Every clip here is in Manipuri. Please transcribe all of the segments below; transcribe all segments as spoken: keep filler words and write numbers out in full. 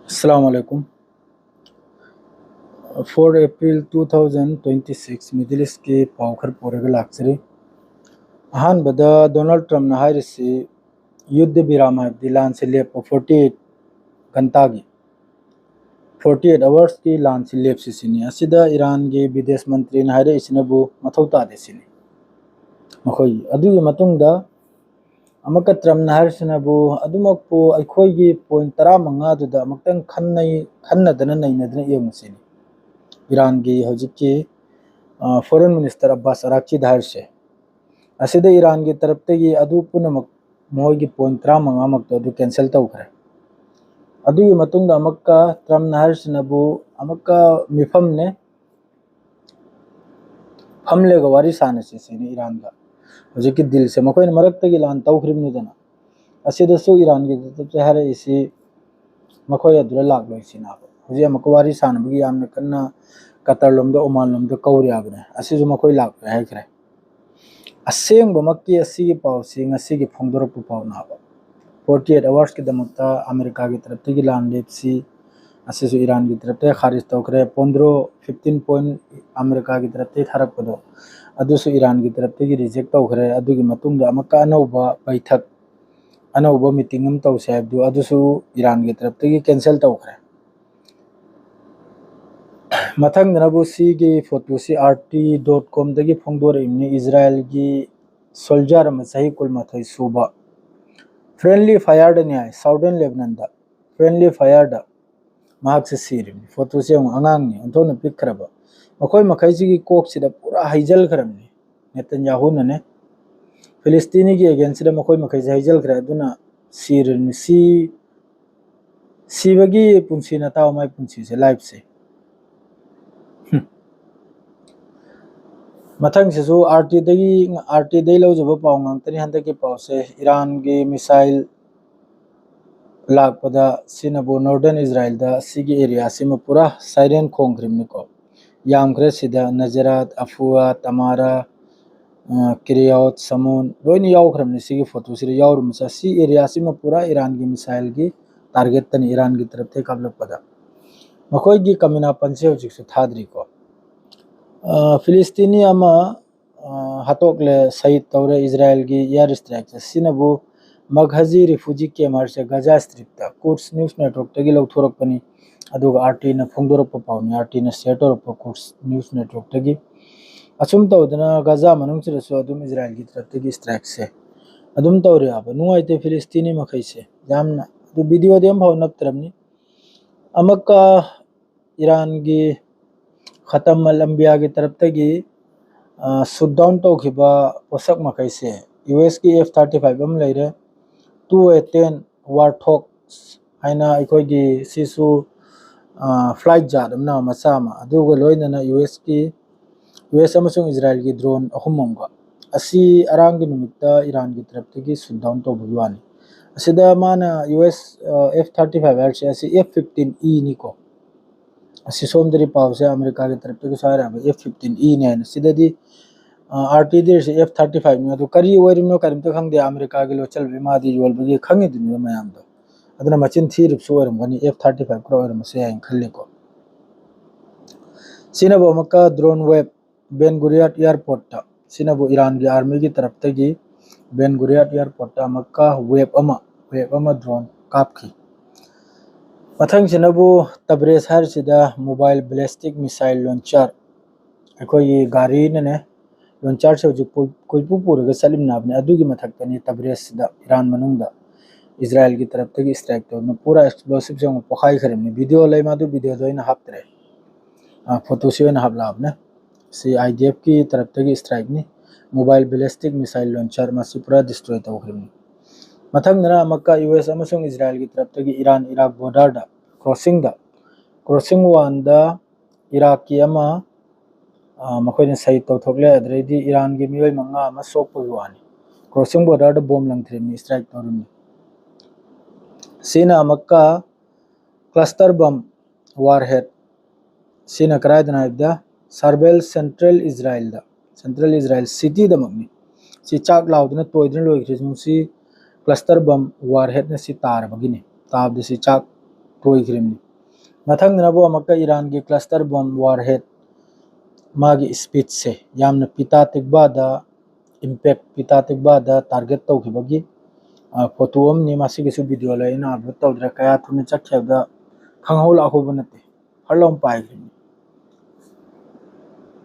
ꯑꯁꯂꯥꯃꯨ ꯑꯂꯥꯏꯀꯨꯝ꯫ Four April two thousand twenty six, Middle Eastꯀꯤ ꯄꯥꯎ ꯈꯔ ꯄꯨꯔꯒ ꯂꯥꯛꯆꯔꯤ꯫ ꯑꯍꯥꯟꯕꯗ, ꯗꯣꯅꯥꯜꯗ ꯇ꯭ꯔꯝꯞꯅ ꯍꯥꯏꯔꯤꯁꯤ ꯌꯨꯗ ꯕꯤꯔꯥꯝ, ꯍꯥꯏꯕꯗꯤ ꯂꯥꯟꯁꯤ ꯂꯦꯞꯄ forty eight ꯘꯟꯇꯥꯒꯤ, forty eight hoursꯀꯤ ꯂꯥꯟꯁꯤ ꯂꯦꯞꯁꯤ ꯁꯤꯅꯤ꯫ ꯑꯁꯤꯗ ꯏꯔꯥꯟꯒꯤ ꯕꯤꯗꯦꯁ ꯃꯟꯇ꯭ꯔꯤꯅ ꯍꯥꯏꯔꯛꯏꯁꯤꯅꯕꯨ ꯃꯊꯧ ꯇꯥꯗꯦ ꯁꯤꯅꯤ꯫ ꯃꯈꯣꯏ ꯑꯗꯨꯒꯤ ꯃꯇꯨꯡꯗ ꯑꯃꯨꯛꯀ ꯇ꯭ꯔꯝꯞꯅ ꯍꯥꯏꯔꯤꯁꯤꯅꯕꯨ ꯑꯗꯨꯃꯛꯄꯨ ꯑꯩꯈꯣꯏꯒꯤ ꯄꯣꯏꯟ ꯇꯔꯥꯃꯉꯥꯗꯨꯗ ꯑꯃꯨꯛꯇꯪ ꯈꯟꯅꯩ-, ꯈꯟꯅꯗꯅ ꯅꯩꯅꯗꯅ ꯌꯦꯡꯉꯨꯁꯤꯅꯤ꯫ ꯏꯔꯥꯟꯒꯤ ꯍꯧꯖꯤꯛꯀꯤ, ꯑ, ꯐꯣꯔꯦꯟ ꯃꯤꯅꯤꯁꯇꯔ ꯑꯕꯥꯁ ꯑꯔꯥꯛꯆꯤꯗ ꯍꯥꯏꯔꯤꯁꯦ꯫ ꯑꯁꯤꯗ ꯏꯔꯥꯟꯒꯤ ꯇꯔꯞꯇꯒꯤ ꯑꯗꯨ ꯄꯨꯝꯅꯃꯛ, ꯃꯈꯣꯏꯒꯤ ꯄꯣꯏꯟ ꯇꯔꯥꯃꯉꯥꯃꯛꯇꯣ ꯑꯗꯨ ꯀꯦꯟꯁꯦꯜ ꯇꯧꯈ꯭ꯔꯦ꯫ ꯑꯗꯨꯒꯤ ꯃꯇꯨꯡꯗ ꯑꯃꯨꯛꯀ ꯇ꯭ꯔꯝꯞꯅ ꯍꯥꯏꯔꯤꯁꯤꯅꯕꯨ ꯑꯃꯨꯛꯀ ꯃꯤꯐꯝꯅꯦ, ꯐꯝꯂꯒ ꯋꯥꯔꯤ ꯁꯥꯟꯅꯁꯤ ꯁꯤꯅꯤ ꯏꯔꯥꯟꯒ꯫ ꯍꯧꯖꯤꯛꯀꯤ ꯗꯤꯜꯁꯦ ꯃꯈꯣꯏꯅ ꯃꯔꯛꯇꯒꯤ ꯂꯥꯟ ꯇꯧꯈ꯭ꯔꯤꯕꯅꯤꯗꯅ, ꯑꯁꯤꯗꯁꯨ ꯏꯔꯥꯟꯒꯤ ꯇꯔꯞꯇ ꯍꯥꯏꯔꯛꯏꯁꯤ ꯃꯈꯣꯏ ꯑꯗꯨꯗ ꯂꯥꯛꯂꯣꯏ ꯁꯤꯅꯦꯕ꯫ ꯍꯧꯖꯤꯛ ꯑꯃꯨꯛꯀ ꯋꯥꯔꯤ ꯁꯥꯟꯅꯕꯒꯤ ꯌꯥꯝꯅ ꯀꯟꯅ ꯀꯇꯔ ꯂꯣꯝꯗ, ꯑꯣꯃꯥꯟ ꯂꯣꯝꯗ ꯀꯧꯔꯤ ꯍꯥꯏꯕꯅꯦ, ꯑꯁꯤꯁꯨ ꯃꯈꯣꯏ ꯂꯥꯛꯂꯣꯏ ꯍꯥꯏꯈ꯭ꯔꯦ꯫ ꯑꯁꯦꯡꯕꯃꯛꯀꯤ ꯑꯁꯤꯒꯤ ꯄꯥꯎꯁꯤ ꯉꯁꯤꯒꯤ ꯐꯣꯡꯗꯣꯔꯛꯄ ꯄꯥꯎꯅꯦꯕ꯫ Forty eight hoursꯀꯤꯗꯃꯛꯇ ꯑꯃꯦꯔꯤꯀꯥꯒꯤ ꯇꯔꯞꯇꯒꯤ ꯂꯥꯟ ꯂꯦꯞꯁꯤ, ꯑꯁꯤꯁꯨ ꯏꯔꯥꯟꯒꯤ ꯇꯔꯞꯇ ꯈꯥꯔꯤꯖ ꯇꯧꯈ꯭ꯔꯦ꯫ ꯄꯣꯟꯗ꯭ꯔꯣ, fifteen point ꯑꯃꯦꯔꯤꯀꯥꯒꯤ ꯇꯔꯞꯇꯒꯤ ꯊꯥꯔꯛꯄꯗꯣ, ꯑꯗꯨꯁꯨ ꯏꯔꯥꯟꯒꯤ ꯇꯔꯞꯇꯒꯤ ꯔꯤꯖꯦꯛ ꯇꯧꯈ꯭ꯔꯦ꯫ ꯑꯗꯨꯒꯤ ꯃꯇꯨꯡꯗ ꯑꯃꯨꯛꯀ ꯑꯅꯧꯕ ꯕꯩꯊꯛ, ꯑꯅꯧꯕ ꯃꯤꯇꯤꯡ ꯑꯃ ꯇꯧꯁꯦ ꯍꯥꯏꯕꯗꯨ, ꯑꯗꯨꯁꯨ ꯏꯔꯥꯟꯒꯤ ꯇꯔꯞꯇꯒꯤ ꯀꯦꯟꯁꯦꯜ ꯇꯧꯈ꯭ꯔꯦ꯫ ꯃꯊꯪꯗꯅꯕꯨ ꯁꯤꯒꯤ ꯐꯣꯇꯣꯁꯤ RT dot comꯗꯒꯤ ꯐꯣꯡꯗꯣꯔꯛꯏꯕꯅꯤ꯫ ꯏꯖꯔꯥꯏꯜꯒꯤ ꯁꯣꯜꯖꯔ ꯑꯃ ꯆꯍꯤ ꯀꯨꯟꯃꯥꯊꯣꯏ ꯁꯨꯕ, friendly fireꯗꯅꯤ ꯍꯥꯏ, Southern Lebanonꯗ friendly fireꯗ ꯃꯍꯥꯛꯁꯦ ꯁꯤꯔꯤꯕꯅꯤ꯫ ꯐꯣꯇꯣꯁꯦ ꯌꯦꯡꯉꯨ, ꯑꯉꯥꯡꯅꯤ, ꯑꯣꯟꯊꯣꯛꯅ ꯄꯤꯛꯈ꯭ꯔꯕ꯫ ꯃꯈꯣꯏ ꯃꯈꯩꯁꯤꯒꯤ ꯀꯣꯛꯁꯤꯗ ꯄꯨꯔꯥ ꯍꯩꯖꯤꯜꯈ꯭ꯔꯕꯅꯤ꯫ ꯅꯦꯇꯟꯌꯥꯍꯨꯅꯅꯦ, ꯐꯤꯂꯤꯁꯇꯤꯅꯤꯒꯤ againstꯁꯤꯗ ꯃꯈꯣꯏ ꯃꯈꯩꯁꯦ ꯍꯩꯖꯤꯜꯈ꯭ꯔꯦ꯫ ꯑꯗꯨꯅ ꯁꯤꯔꯅꯤ꯫ ꯁꯤ-, ꯁꯤꯕꯒꯤ ꯄꯨꯟꯁꯤ ꯅꯠꯇꯕ ꯃꯥꯏ ꯄꯨꯟꯁꯤꯁꯦ, lifeꯁꯦ꯫ ꯍꯨꯝ꯫ ꯃꯊꯪꯁꯤꯁꯨ RTꯗꯒꯤ, RTꯗꯒꯤ ꯂꯧꯖꯕ ꯄꯥꯎ ꯉꯥꯛꯇꯅꯤ꯫ ꯍꯟꯗꯛꯀꯤ ꯄꯥꯎꯁꯦ ꯏꯔꯥꯟꯒꯤ missile ꯂꯥꯛꯄꯗ ꯁꯤꯅꯕꯨ Northern Israelꯗ ꯁꯤꯒꯤ areaꯁꯤꯃ ꯄꯨꯔꯥ siren ꯈꯣꯡꯈ꯭ꯔꯤꯕꯅꯤꯀꯣ꯫ ꯌꯥꯝꯈ꯭ꯔꯦ ꯁꯤꯗ ꯅꯖꯔꯥꯠ, ꯑꯐꯨꯋꯥ, ꯇꯃꯥꯔꯥ, ꯑ, ꯀꯤꯔꯤꯌꯥꯎꯠ, ꯁꯃꯨꯟ ꯂꯣꯏꯅ ꯌꯥꯎꯈ꯭ꯔꯕꯅꯤ꯫ ꯁꯤꯒꯤ ꯐꯣꯇꯣꯁꯤꯗ ꯌꯥꯎꯔꯤꯕꯁꯦ, ꯁꯤ areaꯁꯤꯃ ꯄꯨꯔꯥ ꯏꯔꯥꯟꯒꯤ missileꯒꯤ ꯇꯥꯔꯒꯦꯠꯇꯅꯤ ꯏꯔꯥꯟꯒꯤ ꯇꯔꯞꯇꯒꯤ ꯀꯥꯞꯂꯛꯄꯗ꯫ ꯃꯈꯣꯏꯒꯤ ꯀꯃꯤꯅꯥ ꯄꯟꯁꯦ ꯍꯧꯖꯤꯛꯁꯨ ꯊꯥꯗ꯭ꯔꯤꯀꯣ꯫ ꯑ, ꯐꯤꯂꯤꯁꯇꯤꯅꯤ ꯑꯃ, ꯑ, ꯍꯥꯠꯇꯣꯛꯂꯦ, ꯁꯍꯤꯗ ꯇꯧꯔꯦ ꯏꯖꯔꯥꯌꯦꯜꯒꯤ ꯏꯌꯥꯔ ꯏꯁꯇ꯭ꯔꯥꯏꯛꯁꯦ꯫ ꯁꯤꯅꯕꯨ ꯃꯒꯍꯖꯤ ꯔꯤꯐ꯭ꯌꯨꯖꯤ ꯀꯦꯝ ꯍꯥꯏꯔꯤꯁꯦ ꯒꯖꯥ ꯏꯁꯇ꯭ꯔꯤꯞꯇ ꯀꯨꯔꯁ ꯅ꯭ꯌꯨꯁ ꯅꯦꯠꯋꯔꯛꯇꯒꯤ ꯂꯧꯊꯣꯔꯛꯄꯅꯤ꯫ ꯑꯗꯨꯒ ꯑꯥꯔ ꯇꯤꯅ ꯐꯣꯡꯗꯣꯔꯛꯄ ꯄꯥꯎꯅꯤ, ꯑꯥꯔ ꯇꯤꯅ ꯁꯤꯌꯔ ꯇꯧꯔꯛꯄ ꯀꯨꯔꯁ ꯅ꯭ꯌꯨꯁ ꯅꯦꯠꯋꯔꯛꯇꯒꯤ꯫ ꯑꯁꯨꯝ ꯇꯧꯗꯅ ꯒꯖꯥ ꯃꯅꯨꯡꯁꯤꯗꯁꯨ ꯑꯗꯨꯝ ꯏꯖꯔꯥꯌꯦꯜꯒꯤ ꯇꯔꯞꯇꯒꯤ ꯏꯁꯇ꯭ꯔꯥꯏꯛꯁꯦ ꯑꯗꯨꯝ ꯇꯧꯔꯤꯑꯕ꯫ ꯅꯨꯡꯉꯥꯏꯇꯦ ꯐꯤꯂꯤꯁꯇꯤꯅꯤ ꯃꯈꯩꯁꯦ ꯌꯥꯝꯅ꯫ ꯑꯗꯨ ꯚꯤꯗꯤꯑꯣꯗꯤ ꯑꯃꯐꯥꯎ ꯅꯞꯇ꯭ꯔꯕꯅꯤ꯫ ꯑꯃꯛꯀ ꯏꯔꯥꯟꯒꯤ ꯈꯇꯝ ꯑꯜ ꯑꯝꯕꯤꯌꯥꯒꯤ ꯇꯔꯞꯇꯒꯤ, ꯑ, ꯁꯨꯠ ꯗꯥꯎꯟ ꯇꯧꯈꯤꯕ ꯄꯣꯠꯁꯛ ꯃꯈꯩꯁꯦ, ꯌꯨ ꯑꯦꯁꯀꯤ ꯑꯦꯐ ꯊꯥꯔꯇꯤ ꯐꯥꯏꯚ ꯑꯃ ꯂꯩꯔꯦ, ꯇꯨ ꯑꯦ ꯇꯦꯟ ꯋꯥꯔꯊꯣꯛꯁ ꯍꯥꯏꯅ ꯑꯩꯈꯣꯏꯒꯤ ꯁꯤꯁꯨ, ꯑ, ꯐ꯭ꯂꯥꯏꯠ ꯖꯥꯠ ꯑꯃꯅ ꯃꯆꯥ ꯑꯃ, ꯑꯗꯨꯒ ꯂꯣꯏꯅꯅ ꯌꯨ ꯑꯦꯁꯀꯤ, ꯌꯨ ꯑꯦꯁ ꯑꯃꯁꯨꯡ ꯏꯖꯔꯥꯌꯦꯜꯒꯤ ꯗ꯭ꯔꯣꯟ ꯑꯍꯨꯝ ꯑꯃꯒ꯫ ꯑꯁꯤ ꯑꯔꯥꯡꯒꯤ ꯅꯨꯃꯤꯠꯇ ꯏꯔꯥꯟꯒꯤ ꯇꯔꯞꯇꯒꯤ ꯁꯨꯠ ꯗꯥꯎꯟ ꯇꯧꯕꯒꯤ ꯋꯥꯅꯤ꯫ ꯑꯁꯤꯗ ꯃꯥꯅ ꯌꯨ ꯑꯦꯁ, ꯑ, ꯑꯦꯐ ꯊꯥꯔꯇꯤ ꯐꯥꯏꯚ ꯍꯥꯏꯔꯤꯁꯦ ꯑꯁꯤ ꯑꯦꯐ ꯐꯤꯐꯇꯤꯟ ꯏꯅꯤꯀꯣ꯫ ꯑꯁꯤ ꯁꯣꯝꯗꯗꯤ ꯄꯥꯎꯁꯦ ꯑꯃꯦꯔꯤꯀꯥꯒꯤ ꯇꯔꯞꯇꯒꯤꯁꯨ ꯍꯥꯏꯔꯛꯑꯕ ꯑꯦꯐ ꯐꯤꯐꯇꯤꯟ ꯏꯅꯤ ꯍꯥꯏꯅ꯫ ꯁꯤꯗꯗꯤ, ꯑ, ꯑꯥꯔ ꯇꯤꯗꯤ ꯑꯁꯤ ꯑꯦꯐ ꯊꯥꯔꯇꯤ ꯐꯥꯏꯚꯅꯤ꯫ ꯑꯗꯨ ꯀꯔꯤ ꯑꯣꯏꯔꯤꯕꯅꯣ ꯀꯔꯤꯝꯇ ꯈꯪꯗꯦ꯫ ꯑꯃꯦꯔꯤꯀꯥꯒꯤ ꯂꯣꯠꯆꯜꯕꯤ ꯃꯥꯗꯤ ꯌꯣꯜꯕꯒꯤ ꯈꯪꯉꯤꯗꯨꯅꯤꯗ ꯃꯌꯥꯝꯗꯣ꯫ ꯑꯗꯨꯅ ꯃꯆꯤꯟ ꯊꯤꯔꯤꯕꯁꯨ ꯑꯣꯏꯔꯝꯒꯅꯤ, ꯑꯦꯐ ꯊꯥꯔꯇꯤ ꯐꯥꯏꯚ ꯈꯔ ꯑꯣꯏꯔꯝꯕꯁꯨ ꯌꯥꯏꯅ ꯈꯜꯂꯤꯀꯣ꯫ ꯁꯤꯅꯕꯨ ꯑꯃꯨꯛꯀ ꯗ꯭ꯔꯣꯟ ꯋꯦꯕ ꯕꯦꯟ ꯒꯨꯔꯤꯌꯥꯠ ꯏꯌꯥꯔꯄꯣꯔꯠꯇ, ꯁꯤꯅꯕꯨ ꯏꯔꯥꯟꯒꯤ ꯑꯥꯔꯃꯤꯒꯤ ꯇꯔꯞꯇꯒꯤ ꯕꯦꯟ ꯒꯨꯔꯤꯌꯥꯠ ꯏꯌꯥꯔꯄꯣꯔꯠꯇ ꯑꯃꯨꯛꯀ ꯋꯦꯕ ꯑꯃ, ꯋꯦꯕ ꯑꯃ ꯗ꯭ꯔꯣꯟ ꯀꯥꯞꯈꯤ꯫ ꯃꯊꯪꯁꯤꯅꯕꯨ ꯇꯕ꯭ꯔꯦꯖ ꯍꯥꯏꯔꯤꯁꯤꯗ ꯃꯣꯕꯥꯏꯜ ꯕꯦꯂꯤꯁꯇꯤꯛ ꯃꯤꯁꯥꯏꯜ ꯂꯣꯟꯆꯔ, ꯑꯩꯈꯣꯏꯒꯤ ꯒꯥꯔꯤꯅꯅꯦ, ꯂꯣꯟꯆꯔꯁꯦ ꯍꯧꯖꯤꯛ ꯄꯨ-, ꯀꯣꯏꯄꯨ ꯄꯨꯔꯒ ꯆꯠꯂꯤꯝꯅꯕꯅꯦ꯫ ꯑꯗꯨꯒꯤ ꯃꯊꯛꯇꯅꯤ ꯇꯕ꯭ꯔꯦꯖꯁꯤꯗ ꯏꯔꯥꯟ ꯃꯅꯨꯡꯗ ꯏꯖꯔꯥꯌꯦꯜꯒꯤ ꯇꯔꯞꯇꯒꯤ ꯏꯁꯇ꯭ꯔꯥꯏꯛ ꯇꯧꯗꯨꯅ ꯄꯨꯔꯥ ꯑꯦꯛꯁꯄ꯭ꯂꯣꯁꯤꯞꯁꯦ ꯑꯃꯨꯛ ꯄꯣꯈꯥꯏꯈ꯭ꯔꯕꯅꯤ꯫ ꯚꯤꯗꯤꯑꯣ ꯂꯩ, ꯃꯗꯨ ꯚꯤꯗꯤꯑꯣꯗꯣ ꯑꯩꯅ ꯍꯥꯞꯇ꯭ꯔꯦ, ꯑ, ꯐꯣꯇꯣꯁꯤ ꯑꯣꯏꯅ ꯍꯥꯞꯂꯛꯑꯕꯅꯦ꯫ ꯁꯤ ꯑꯥꯏ ꯗꯤ ꯑꯦꯐꯀꯤ ꯇꯔꯞꯇꯒꯤ ꯏꯁꯇ꯭ꯔꯥꯏꯛꯅꯤ꯫ ꯃꯣꯕꯥꯏꯜ ꯕꯦꯂꯤꯁꯇꯤꯛ ꯃꯤꯁꯥꯏꯜ ꯂꯣꯟꯆꯔ ꯃꯁꯤ ꯄꯨꯔꯥ ꯗꯤꯁꯇ꯭ꯔꯣꯏ ꯇꯧꯈ꯭ꯔꯕꯅꯤ꯫ ꯃꯊꯪꯗꯅ ꯑꯃꯨꯛꯀ ꯌꯨ ꯑꯦꯁ ꯑꯃꯁꯨꯡ ꯏꯖꯔꯥꯌꯦꯜꯒꯤ ꯇꯔꯞꯇꯒꯤ ꯏꯔꯥꯟ ꯏꯔꯥꯛ ꯕꯣꯔꯗꯔꯗ ꯀ꯭ꯔꯣꯁꯤꯡꯗ, ꯀ꯭ꯔꯣꯁꯤꯡ ꯋꯥꯟꯗ ꯏꯔꯥꯛꯀꯤ ꯑꯃ, ꯑ, ꯃꯈꯣꯏꯅ ꯁꯍꯤꯗ ꯇꯧꯊꯣꯛꯂꯦ꯫ ꯑꯗꯨꯗꯩꯗꯤ ꯏꯔꯥꯟꯒꯤ ꯃꯤꯑꯣꯏ ꯃꯉꯥ ꯑꯃ ꯁꯣꯛꯄꯒꯤ ꯋꯥꯅꯤ꯫ ꯀ꯭ꯔꯣꯁꯤꯡ ꯕꯣꯔꯗꯔꯗ ꯕꯣꯝ ꯂꯪꯊꯔꯤꯕꯅꯤ, ꯏꯁꯇ꯭ꯔꯥꯏꯛ ꯇꯧꯔꯤꯕꯅꯤ꯫ ꯁꯤꯅ ꯑꯃꯨꯛꯀ ꯀ꯭ꯂꯁꯇꯔ ꯕꯝ ꯋꯥꯔꯍꯦꯗ꯫ ꯁꯤꯅ ꯀꯗꯥꯏꯗꯅꯣ ꯍꯥꯏꯕꯗ ꯁꯥꯔꯕꯦꯜ ꯁꯦꯟꯇ꯭ꯔꯦꯜ ꯏꯖꯔꯥꯌꯦꯜꯗ, ꯁꯦꯟꯇ꯭ꯔꯦꯜ ꯏꯖꯔꯥꯌꯦꯜ ꯁꯤꯇꯤꯗꯃꯛꯅꯤ꯫ ꯁꯤ ꯆꯥꯛ ꯂꯥꯎꯗꯅ ꯇꯣꯏꯗꯅ ꯂꯣꯏꯈ꯭ꯔꯤꯁꯤ ꯁꯤ ꯀ꯭ꯂꯁꯇꯔ ꯕꯝ ꯋꯥꯔꯍꯦꯗꯅ ꯁꯤ ꯇꯥꯔꯕꯒꯤꯅꯤ꯫ ꯇꯥꯕꯗ ꯁꯤ ꯆꯥꯛ ꯇꯣꯏꯈ꯭ꯔꯤꯕꯅꯤ꯫ ꯃꯊꯪꯗꯅꯕꯨ ꯑꯃꯨꯛꯀ ꯏꯔꯥꯟꯒꯤ cluster bomb warhead, ꯃꯥꯒꯤ speedꯁꯦ ꯌꯥꯝꯅ ꯄꯤꯇꯥ ꯇꯤꯛꯕꯥꯗ, impact ꯄꯤꯇꯥ ꯇꯤꯛꯕꯥꯗ target ꯇꯧꯈꯤꯕꯒꯤ ꯐꯣꯇꯣ ꯑꯃꯅꯤ꯫ ꯃꯁꯤꯒꯤꯁꯨ video ꯂꯩ, ꯑꯩꯅ upload ꯇꯧꯗ꯭ꯔꯦ꯫ ꯀꯌꯥ ꯊꯨꯅ ꯆꯠꯈꯤꯕꯗ ꯈꯪꯍꯧ ꯂꯥꯛꯍꯧꯕ ꯅꯠꯇꯦ, ꯐꯠ ꯂꯥꯎꯅ ꯄꯥꯏꯈ꯭ꯔꯤꯅꯤ꯫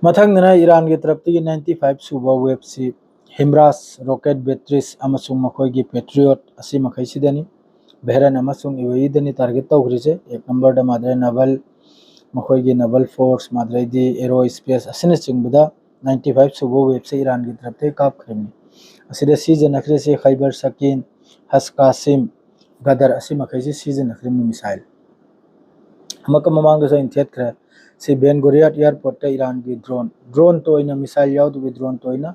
ꯃꯊꯪꯗꯅ ꯏꯔꯥꯟꯒꯤ ꯇꯔꯞꯇꯒꯤ ninety five ꯁꯨꯕ waveꯁꯤ ꯍꯤꯝꯔꯥꯁ rocket batteries ꯑꯃꯁꯨꯡ ꯃꯈꯣꯏꯒꯤ Patriot ꯑꯁꯤ ꯃꯈꯩꯁꯤꯗꯅꯤ꯫ ꯕꯦꯍꯔꯟ ꯑꯃꯁꯨꯡ ꯌꯨ ꯑꯦ ꯏꯗꯅꯤ target ꯇꯧꯈ꯭ꯔꯤꯁꯦ꯫ ꯑꯦꯛ numberꯗ ꯃꯥꯗ꯭ꯔꯦ naval, ꯃꯈꯣꯏꯒꯤ naval force, ꯃꯥꯗ꯭ꯔꯦꯗꯤ aerospace ꯑꯁꯤꯅꯆꯤꯡꯕꯗ ninety five ꯁꯨꯕ waveꯁꯦ ꯏꯔꯥꯟꯒꯤ ꯇꯔꯞꯇꯒꯤ ꯀꯥꯞꯈ꯭ꯔꯤꯕꯅꯤ꯫ ꯑꯁꯤꯗ ꯁꯤꯖꯤꯟꯅꯈ꯭ꯔꯤꯁꯤ ꯈꯩꯕꯔ ꯁꯀꯤꯟ, ꯍꯁ ꯀꯥꯁꯤꯝ, ꯒꯗꯔ ꯑꯁꯤ ꯃꯈꯩꯁꯤ ꯁꯤꯖꯤꯟꯅꯈ꯭ꯔꯤꯕꯅꯤ missile꯫ ꯑꯃꯨꯛꯀ ꯃꯃꯥꯡꯗꯁꯨ ꯑꯩꯅ ꯊꯦꯠꯈ꯭ꯔꯦ꯫ ꯁꯤ ꯕꯦꯟ ꯒꯨꯔꯤꯌꯥꯠ airportꯇ ꯏꯔꯥꯟꯒꯤ drone, droneꯇ ꯑꯣꯏꯅ, missile ꯌꯥꯎꯗꯕꯤ droneꯇ ꯑꯣꯏꯅ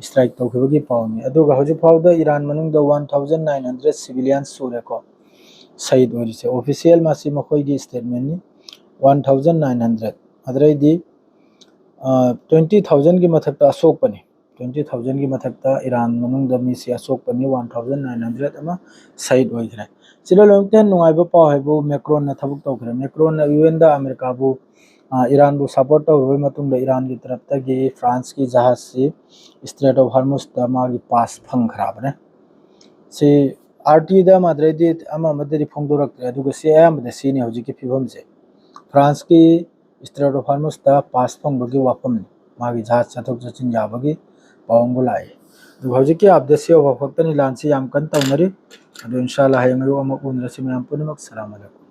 strike ꯇꯧꯈꯤꯕꯒꯤ ꯄꯥꯎꯅꯤ꯫ ꯑꯗꯨꯒ ꯍꯧꯖꯤꯛ ꯐꯥꯎꯗ ꯏꯔꯥꯟ ꯃꯅꯨꯡꯗ one thousand nine hundred civilians ꯁꯨꯔꯦꯀꯣ, ꯁꯍꯤꯗ ꯑꯣꯏꯔꯤꯁꯦ꯫ Official ꯃꯁꯤ ꯃꯈꯣꯏꯒꯤ statementꯅꯤ꯫ One thousand nine hundred, ꯑꯗꯨꯗꯩꯗꯤ twenty thousandꯒꯤ ꯃꯊꯛꯇ ꯑꯁꯣꯛꯄꯅꯤ꯫ Twenty thousandꯒꯤ ꯃꯊꯛꯇ ꯏꯔꯥꯟ ꯃꯅꯨꯡꯗ ꯃꯤꯁꯤ ꯑꯁꯣꯛꯄꯅꯤ, one thousand nine hundred ꯑꯃ ꯁꯍꯤꯗ ꯑꯣꯏꯈ꯭ꯔꯦ꯫ ꯁꯤꯗ ꯂꯣꯏꯅꯃꯛꯇ ꯍꯦꯟꯅ ꯅꯨꯡꯉꯥꯏꯕ ꯄꯥꯎ ꯍꯥꯏꯕꯨ ꯃꯦꯀ꯭ꯔꯣꯟꯅ ꯊꯕꯛ ꯇꯧꯈ꯭ꯔꯦ꯫ ꯃꯦꯀ꯭ꯔꯣꯟꯅ ꯌꯨ ꯑꯦꯟꯗ ꯑꯃꯦꯔꯤꯀꯥꯕꯨ, ꯑ, ꯏꯔꯥꯟꯕꯨ support ꯇꯧꯔꯕ ꯃꯇꯨꯡꯗ ꯏꯔꯥꯟꯒꯤ ꯇꯔꯞꯇꯒꯤ ꯐ꯭ꯔꯥꯟꯁꯀꯤ ꯖꯍꯥꯖꯁꯤ Strait of Hormuzꯇ ꯃꯥꯒꯤ pass ꯐꯪꯈ꯭ꯔꯕꯅꯦ꯫ ꯁꯤ RTꯗ ꯑꯃꯗꯩꯗꯤ ꯑꯃ ꯑꯃꯗꯗꯤ ꯐꯣꯡꯗꯣꯔꯛꯇ꯭ꯔꯦ, ꯑꯗꯨꯒ ꯁꯤ ꯑꯌꯥꯝꯕꯗ ꯁꯤꯅꯤ ꯍꯧꯖꯤꯛꯀꯤ ꯐꯤꯕꯝꯁꯦ꯫ ꯐ꯭ꯔꯥꯟꯁꯀꯤ Strait of Hormuzꯇ pass ꯐꯪꯕꯒꯤ ꯋꯥꯐꯝꯅꯤ, ꯃꯥꯒꯤ ꯖꯍꯥꯖ ꯆꯠꯊꯣꯛ ꯆꯠꯁꯤꯟ ꯌꯥꯕꯒꯤ ꯄꯥꯎ ꯑꯃ ꯂꯥꯛꯏ꯫ ꯑꯗꯨꯒ ꯍꯧꯖꯤꯛꯀꯤ updateꯁꯤ ꯌꯧꯕ ꯈꯛꯇꯅꯤ, ꯂꯥꯟꯁꯤ ꯌꯥꯝ ꯀꯟꯅ ꯇꯧꯅꯔꯤ꯫ ꯑꯗꯨ ꯏꯟꯁꯥ ꯑꯜꯂꯥ ꯍꯌꯦꯡ ꯑꯌꯨꯛ ꯑꯃꯨꯛ ꯎꯅꯔꯁꯤ ꯃꯌꯥꯝ ꯄꯨꯝꯅꯃꯛ꯫ ꯁꯂꯥꯝ ꯑꯂꯩꯀꯨꯝ꯫